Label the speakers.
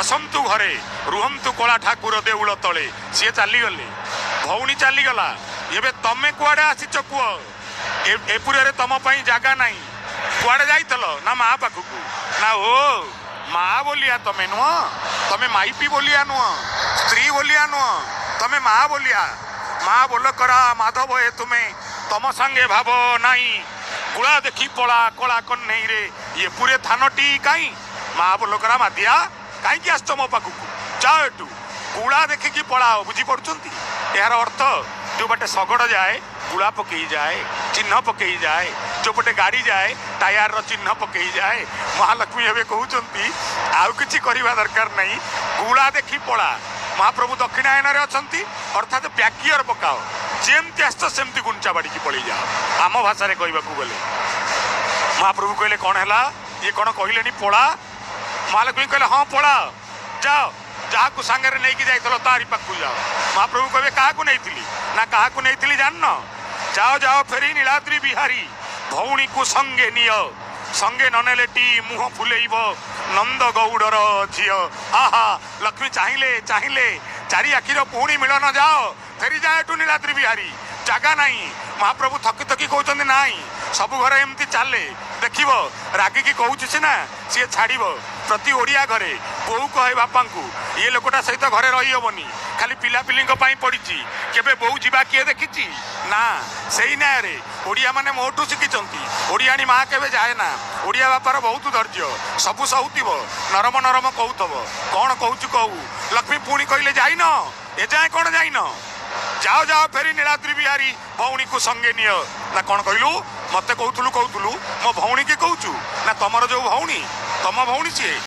Speaker 1: ବସନ୍ତୁ ଘରେ, ରୁହନ୍ତୁ କଳା ଠାକୁର ଦେଉଳ ତଳେ। ସିଏ ଚାଲିଗଲେ, ଭଉଣୀ ଚାଲିଗଲା। ଏବେ ତମେ କୁଆଡେ ଆସିଛ କୁହ? ଏପୁରରେ ତମ ପାଇଁ ଜାଗା ନାହିଁ। କୁଆଡେ ଯାଇଥିଲ? ନା ମା ପାଖକୁ। ନା ଓ ମା ବୋଲିଆ ତମେ ନୁହଁ, ତମେ ମାଇପି ବୋଲିଆ ନୁହଁ, ସ୍ତ୍ରୀ ବୋଲିଆ ନୁହଁ, ତମେ ମା ବୋଲିଆ। ମା ବୋଲ କରା ମାଧବ ଏ ତୁମେ, ତମ ସାଙ୍ଗେ ଭାବ ନାହିଁ। ଗୁଳା ଦେଖି ପଳା କଳା କହ୍ନେଇରେ, ଇଏ ପୁରେ ଥାନଟି କାଇଁ? ମା ବୋଲ କରା ମାଧିଆ, କାହିଁକି ଆସିଛ ମୋ ପାଖକୁ? ଯାଅ ଏଠୁ, ଗୁଳା ଦେଖିକି ପଳାଅ। ବୁଝିପାରୁଛନ୍ତି ଏହାର ଅର୍ଥ? ଯୋଉ ବାଟେ ଶଗଡ଼ ଯାଏ ଗୁଳା ପକେଇ ଯାଏ, ଚିହ୍ନ ପକେଇ ଯାଏ। ଯୋଉପଟେ ଗାଡ଼ି ଯାଏ ଟାୟାରର ଚିହ୍ନ ପକେଇ ଯାଏ। ମହାଲକ୍ଷ୍ମୀ ଏବେ କହୁଛନ୍ତି ଆଉ କିଛି କରିବା ଦରକାର ନାହିଁ, ଗୁଳା ଦେଖି ପଳା। ମହାପ୍ରଭୁ ଦକ୍ଷିଣାୟନରେ ଅଛନ୍ତି, ଅର୍ଥାତ୍ ବ୍ୟାକିୟର ପକାଅ, ଯେମିତି ଆସିଛ ସେମିତି ଗୁଞ୍ଚା ବାଡ଼ିକି ପଳେଇ ଯାଅ। ଆମ ଭାଷାରେ କହିବାକୁ ଗଲେ ମହାପ୍ରଭୁ କହିଲେ କ'ଣ ହେଲା? ଇଏ କ'ଣ କହିଲେଣି ପଳା? ମହାଲକ୍ଷ୍ମୀ କହିଲେ ହଁ ପଳା, ଯାଅ, ଯାହାକୁ ସାଙ୍ଗରେ ନେଇକି ଯାଇଥିଲ ତାରି ପାଖକୁ ଯାଅ। ମହାପ୍ରଭୁ କହିବେ କାହାକୁ ନେଇଥିଲି? ନା କାହାକୁ ନେଇଥିଲି ଜାଣିନ? ଯାଅ ଯାଅ ଫେରି ନୀଳାଦ୍ରି ବିହାରୀ, ଭଉଣୀକୁ ସଙ୍ଗେ ନିଅ, ସଙ୍ଗେ ନ ନେଲେ ଟି ମୁହଁ ଫୁଲେଇବ ନନ୍ଦ ଗଉଡ଼ର ଝିଅ। ଆହା, ଲକ୍ଷ୍ମୀ ଚାହିଁଲେ ଚାହିଁଲେ, ଚାରି ଆଖିର ପୁଣି ମିଳନ। ଯାଅ ଫେରି ଯାଅ ଏଠୁ ନୀଳାଦ୍ରି ବିହାରୀ, ଜାଗା ନାହିଁ। ମହାପ୍ରଭୁ ଥକି ଥକି କହୁଛନ୍ତି ନାଇଁ, ସବୁ ଘରେ ଏମିତି ଚାଲେ। ଦେଖିବ, ରାଗିକି କହୁଛି ସିନା, ସିଏ ଛାଡ଼ିବ। ପ୍ରତି ଓଡ଼ିଆ ଘରେ ବୋଉ କହେ ବାପାଙ୍କୁ, ଇଏ ଲୋକଟା ସହିତ ଘରେ ରହିହବନି, ଖାଲି ପିଲାପିଲିଙ୍କ ପାଇଁ ପଡ଼ିଛି, କେବେ ବୋଉ ଯିବା କିଏ ଦେଖିଛି? ନା। ସେଇ ନ୍ୟାୟରେ ଓଡ଼ିଆ ମାନେ ମୋଠୁ ଶିଖିଛନ୍ତି, ଓଡ଼ିଆଣୀ ମା କେବେ ଯାଏ ନା। ଓଡ଼ିଆ ବାପାର ବହୁତ ଧୈର୍ଯ୍ୟ, ସବୁ ସହୁଥିବ, ନରମ ନରମ କହୁଥିବ, କ'ଣ କହୁଛୁ କହୁ। ଲକ୍ଷ୍ମୀ ପୁଣି କହିଲେ ଯାଇନ ଏଯାଏଁ? କ'ଣ ଯାଇନ? ଯାଅ ଯାଅ ଫେରି ନୀଳାଦ୍ରି ବିହାରୀ, ଭଉଣୀକୁ ସଙ୍ଗେ ନିଅ। ନା କ'ଣ କହିଲୁ? ମତେ କହୁଥିଲୁ କହୁଥିଲୁ, ମୋ ଭଉଣୀକି କହୁଛୁ? ନା ତମର ଯୋଉ ଭଉଣୀ, ତମ ଭଉଣୀ ସିଏ।